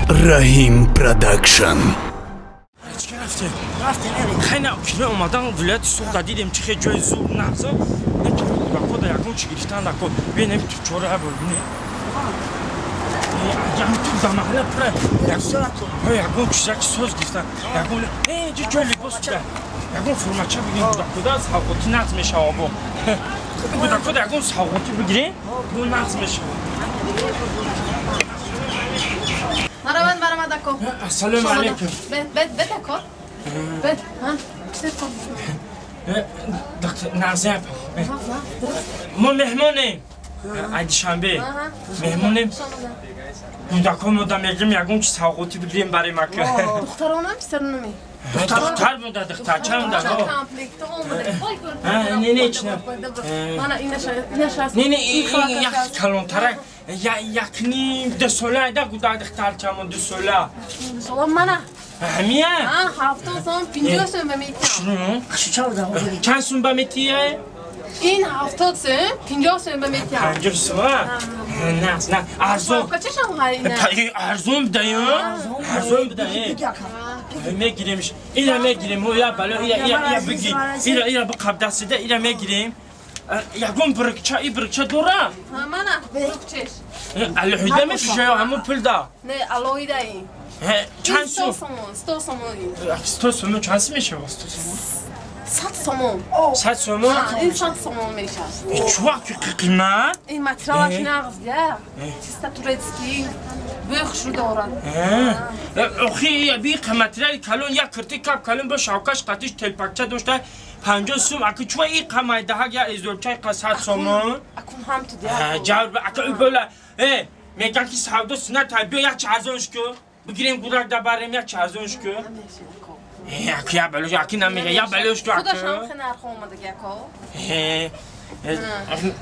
Раҳим Продакшн. Чӣ рафтем? Рафтем. Хайна кино омадан вилояти Суғда дидем чӣ хел ҷои зур нағза. Куда ягон чӣ гирифтан дако. Бинем чора бор бинем. Ту маҳалла пура ягон чизаки соз гирифтан. Ягон ҷи ҷои либос буда. Ягон формача бигирем куда савғотӣ нағз мешава бо. Куда ягон савғотӣ бигирем, бо нағз мешава. Мараван, марамад ако. Ассалому алайкум. Бед, бед, бед ако. Бед, ҳа? Доктор Назар. Мо меҳмонем. Ай Душанбе. Меҳмонем. Кӯдакон мода мегирем ягон чи савғотӣ бигирем барои мака. Духтаронам писаронами? Духтар мода, духтарча мода. Комплект омада. Не, не, чина. Мана инаша. Не, не, як калонтарак. Як ним ду сола айда кӯдак духтарчамо ду сола. Ду сола мана. Ҳамия? Ҳа, 70 сом, 50 сом ба метиям. Чанд сум ба метия? Ин 70 сом, 50 сом ба метиям. 50 сом? Не, не, арзон. Качашам ҳай ина? Арзон бидаё? Арзон бидаё. Мегиремш. Ира мегирем, я бало, ира ира биги. Ира ира бқабдасида ира мегирем. Ягон брикча, и брикча дора? Ҳа, мана брикчеш. Алоҳида мефурӯша ё ҳамон пул да? Не, алоҳида ин. Чанд сум? 100 сомон. 100 сомон чанд сум мешавад 100 сомон? 100 сомон. 100 сомон? Ин 100 сомон мешавад. Чӣ вақт қимат? Ин материалаш нағз я. Чисто турецкий. Бӯи хушрӯ дорад. Охи би материали калон як кирти кап калон бо шавкаш қатиш телпакча дошта 50 сум. Аки чӯ и қамайдаҳак я эзорчай қа 100 сомон? Акун ҳам ту дия. Ҷавр ака ӯ бола. Меган ки савдо сунат биё як арзонш ку. Бигирем гурак да барем як арзонш ку. Аки я балош, аки намега, я балош ку. Худаш ҳам хе нарх омадаги ако.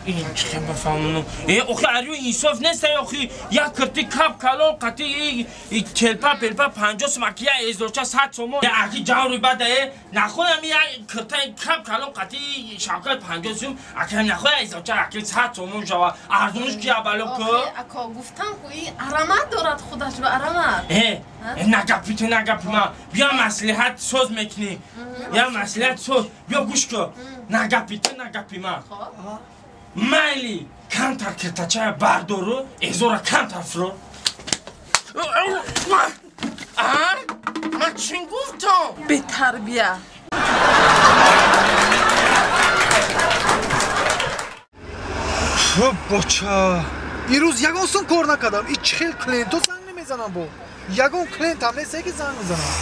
Ин чӣ хел бафаҳмонам? Охи арю инсоф нест, охи як кирти кап калон қати телпа пелпа 50 сум, аки я эзорча 100 сомон. Аки ҷаври бада нахоям як кирта кап калон қати шавкат 50 сум, аки нахоя эзорча аки 100 сомон шава. Арзонш ки я бало ку? Ако гуфтам ку ин аромат дорад худаш ба аромат. Нагапи ту нагапи ма. Биё маслиҳат соз мекунӣ. Я маслиҳат соз. Биё гӯш ку. Нагапи ту нагапи ма. Майли камтар киртачая бардору эзора камтар фурор. Ман чӣ гуфтам? Бетарбия. Боча, ирӯз ягон сум кор накардам. И чӣ хел клиентҳо занг намезанам бо. Ягон клиент ҳам нест, ки занг мезанам.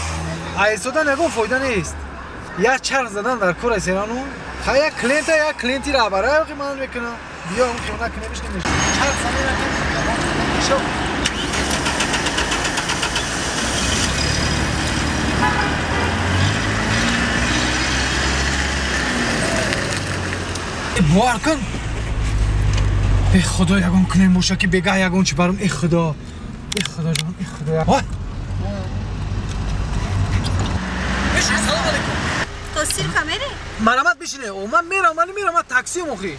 Айсодан ягон фоида нест. Як чарх задан дар кор айсерану. Ха як клиента, як клиенти раҳбара ки ман мекунам. Биё он хиёнат кунемиш намешава. Чарх занем намешава. Бовар кун. Э худо, ягон клиент боша ки бегаҳ ягон чӣ барам. Э худо. Э худо ҷон, э худо. Ой! Бишин, салом алейкум. То сирка мере? Марамат бишине. О, ман мерам, ман мерам, ман таксиам охи.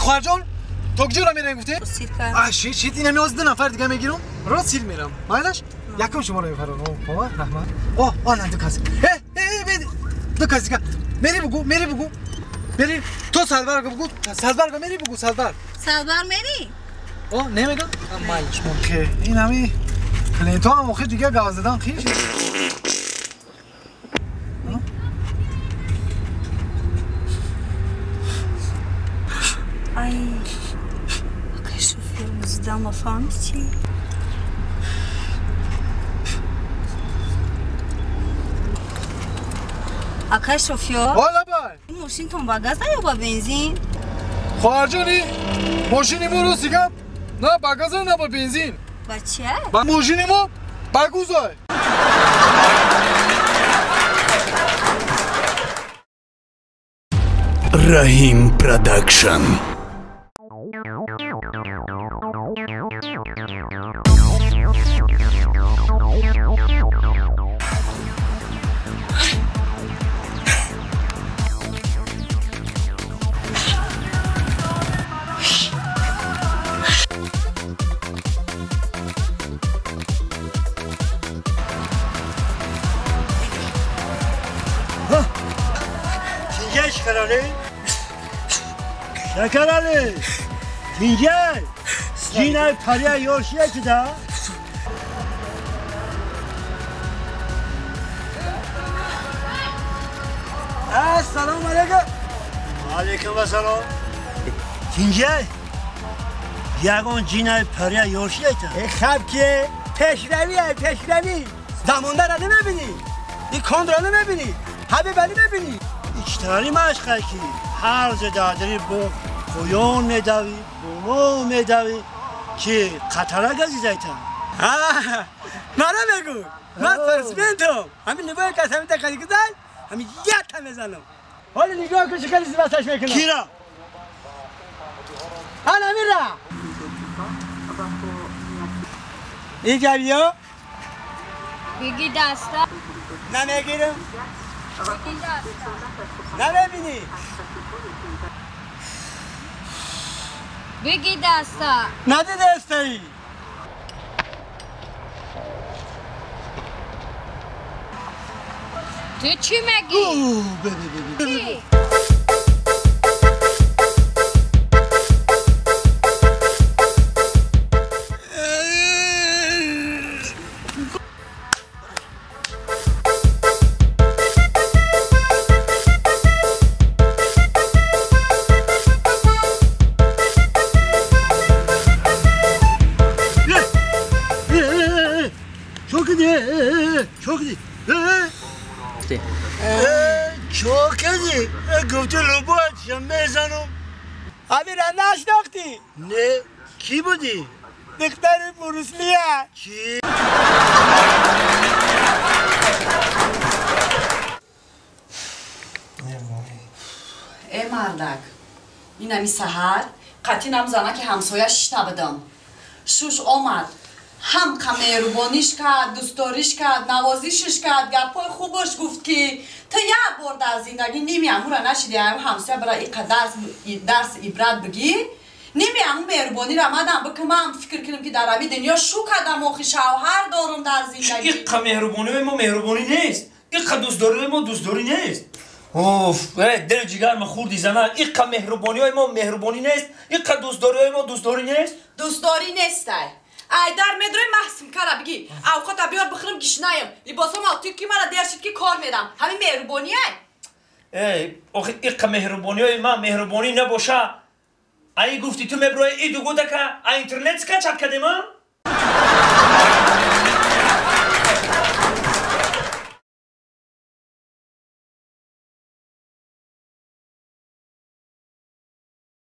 Хоҳарҷон, то куҷоро меравем гуфте? Шит, шит, инами оз ду нафар дига мегирам, рост сир мерам. Майлаш? Якум шуморо мефарам. О, раҳмат. О, о, на, ду кас. Ду кас дига. Мери бугу, мери бугу. Мери, то Салбарга бугу, Салбарга мери бугу, Салбар. Салбар мери? О, намегам? Майлаш, мон. Инами клиентҳо ҳам охир дига гав задан хиш. Ай, акай шофёр муздам фаҳмид чӣ? Акай шофёр? Ҳола бай! Мошинтон ба газ ё ба бензин? Хоҳарҷони, мошини мо рости гап На ба газа, на ба бензин. Ба чия? Ба мошини мо ба гузай. Раҳим Продакшн. Şekerali, Tincel, Cinay paraya yorşuya ki da. Esselamu aleyküm. Aleyküm selam. Tincel, یگان جینای پریا یورشیه تا. خب که پیشرویه پیشروی. زمانده را نمیبینی، این کند را نمیبینی، حبیب علی نمیبینی. ایچتاری مشقه کی هر زدادری با قیون میدوی، با ما میدوی که قطره گزیده تا. مرا بگو، من فرسمنتم. همین نبای کس همین تکانی گزن، همین یک تا میزنم. حالا نگاه کن چه خیلی زیباستش میکنم. کی را؟ حالا میرا. اینجا بیا. بگی دستا. نمیگیرم. نمیبینی. بگی دستا. نده دستایی. تو چی میگی؟ چی؟ Çok iyi. Çok iyi. گفتی لبات میزنم. آبی را نشناختی؟ نه. کی بودی؟ دختر بروسلیه. کی؟ ای مردک اینمی سحر قطعی نمزنه که همسایه شیشته بدم. شوش آمد. هم مهربانیش کرد، دوستداریش کرد، نوازیشش کرد، گپای خوبش گفت که تو یه بار در زندگی نیمی امو را نشیدی، همسایه برای اینقدر درس عبرت بگی، نیمی امو مهربانی را مدم بکن. من فکر کنم که در امی دنیا شو کردم آخی شوهر دارم در زندگی. اینقدر مهربانی ما مهربانی نیست، اینقدر دوستداری ما دوستداری نیست. اوف دل جگر ما خوردی زنان. اینقدر مهربانی های ما مهربانی نیست، اینقدر دوستداری های ما دوستداری نیست. دوستداری نیست. ای در مدروی محسن کرا بگی اوقات بیار بخرم گشنایم لباسم آتیک کی مرا دیر شد که کار میدم. همین مهربانی ای. ای آخه ایق مهربانی های ما مهربانی نباشه. ای گفتی تو مبروی ای دو گوده که ای اینترنت سکا چت کردیم.